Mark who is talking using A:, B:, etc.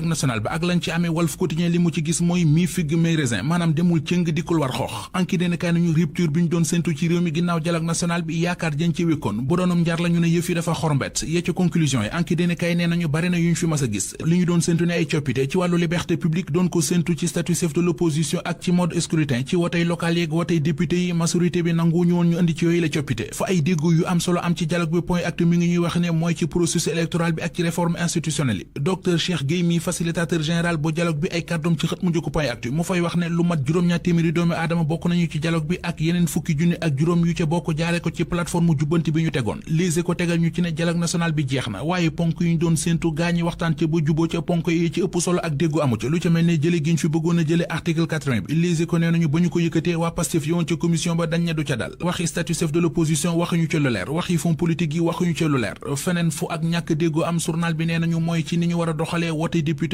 A: national ba ak lañ ci amee Walf Quotidien li mu ci gis mooy mi figg may raisin maanaam demul cëng dikkul war xoox anki deen kay nañu rupture bi ñu doon séntu ci réew mi ginnaaw dialogue national bi yaakaar jën ci wékkoon bu doonum njar la ñu ne yëf yi dafa xorombet yee ci conclusion yi anki deen kay nee nañu bari na yu ñu fi mas a gis li ñu doon séntu ne ay coppite ci wàllu liberté publique doon ko séntu ci statut chef de l'opposition ak ci mode scrutin ci wotey local yeeg wotey député yi majorité bi nangu ñu woon ñu indi ci yooyu la coppite fa ay déggoo yu am solo am ci dialogue bi point acte mi ngi ñuy wax ne mooy ci processus électoral bi ak ci réforme institutionnelle yi docteur Cheikh Gueye mi facilitateur général bu dialogue bi ay kàddoom ci xët mu njëkk point actu mu fay wax ne lu mat juróom-ñaar téeméeri doomi aadama bokk nañu ci dialogue bi ak yeneen fukki junni ak juróom yu ca bokk jaare ko ci plateforme jubbanti bi ñu tegoon lise ko tegal ñu ci ne dialogue national bi jeex na waaye ponk yu ñu doon séentu gaañi waxtaan ca ba juboo ca ponk yi ci ëpp solo ak déggu amu ca lu ca mel ne jële gi ñu fi bëggoon a jële article 80 bi lise ko nee nañu ba ñu ko yëkkatee waa Pastef yoon ca commission ba dañ ne du ca dal waxi statut chef de l'opposition waxuñu ca lu leer waxi fonds politique yi waxuñu ca lu leer feneen fu ak ñàkk déggu am journal bi nee nañu mooy ci ni ñu war a doxalee wote député yi